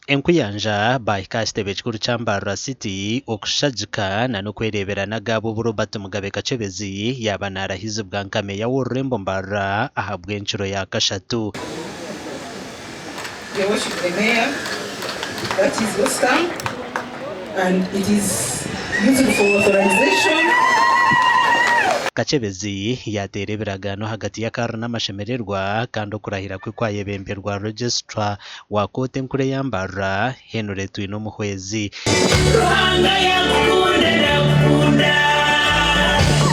Enkuyanja baahika aha kitebe kikuru kya Mbarara City okushagika na n'okwereebera n'agaabo obu Robert Mugabe Kakyebezi yaaba naarahizibwa nka Meeya w'orurembo Mbarara ahabw'encuro ya kashatu. Your worship the mayor, that is your stamp and it is used for authorization. Kakyebezi yaateera ebiragaano ahagati y'akaaro n'amashemererwa kandi okurahira kwe kwayebemberwa Registrar wa kooti enkuru eya Mbarara, Henry Twinomuhwezi. Ruhanga yakukunda nakukunda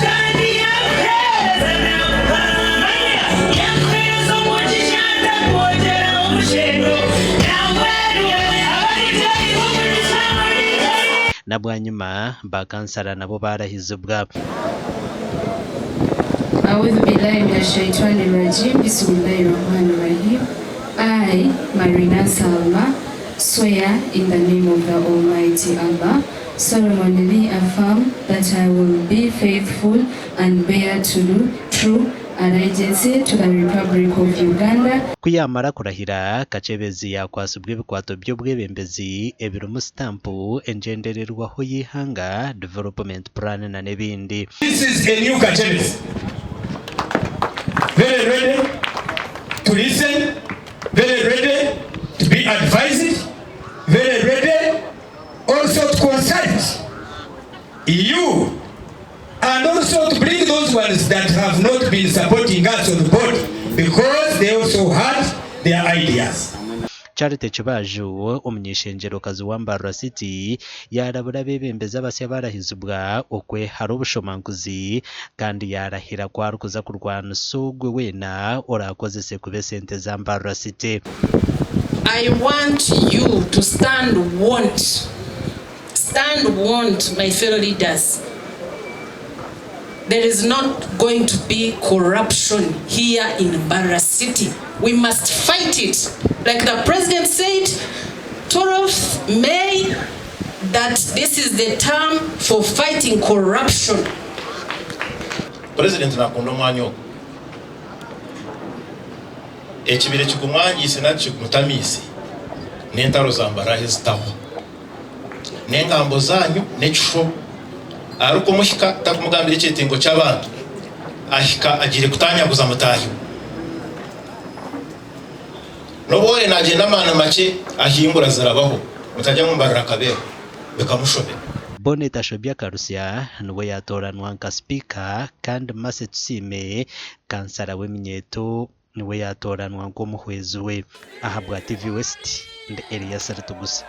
kandi yakuhereza nakuha manya yakuhereza omugisha takwongyeraho omushendo nambwenu abarigye omugisha abarigye. Na bwanyima ba kansara nabo baarahizibwa. Audhu billahi mina shaitwani rajim bismillahi rahmani rahim I, Marina Salma, swear in the name of the Almighty Allah, solemnly affirm that I will be faithful and bear true true allegiance to the Republic of Uganda, Ku yaamara kurahira, Kakyebezi yaakwatsibwa ebikwato by'obwebembezi ebirimu sitampu, engyendererwaho y'eihanga, development plan na n'ebindi. This is a new Kakyebezi, very ready to listen, very ready to be advised, very ready also to consult you and also to bring those ones that have not been supporting us on board because they also had their ideas. Charity Kibaju, omuny'eishengyerokazi wa Mbarara City yaarabura abeebembezi abasya abaarahizibwa okwehara obushomankuzi kandi yaarahira ku arikuza kurwanisa ogwe weena oraakozese kubi esente za Mbarara City. I want you to stand won't stand won't my fellow leaders there is not going to be corruption here in Mbarara city we must fight it like the president said 12th May that this is the term for fighting corruption. Purezidenti nakunda omwanya ogu. Ekibaire kigumwangiise nari kigumutamiise n'entaro za Mbarara ahu zitahwa. N'engambo zaanyu n'ekishuho. Arikumuhika tarikumugambira ekyetengo ky'abantu, ahika agiire kutanyaguza mutaahi we. N'obu ori naagyenda amaani makye ahingura zirabaho, mutarya ngu Mbarara akabeho, bikamushobera. Bonnet Ashobya Karusya niwe yaatooranwa nka sipiika kandi Mercy Tusiime kansara w'eminyeeto niwe yaatooranwa nk'omuhwezi we. Ahabwa TV West, ndi Elias Ritugusa.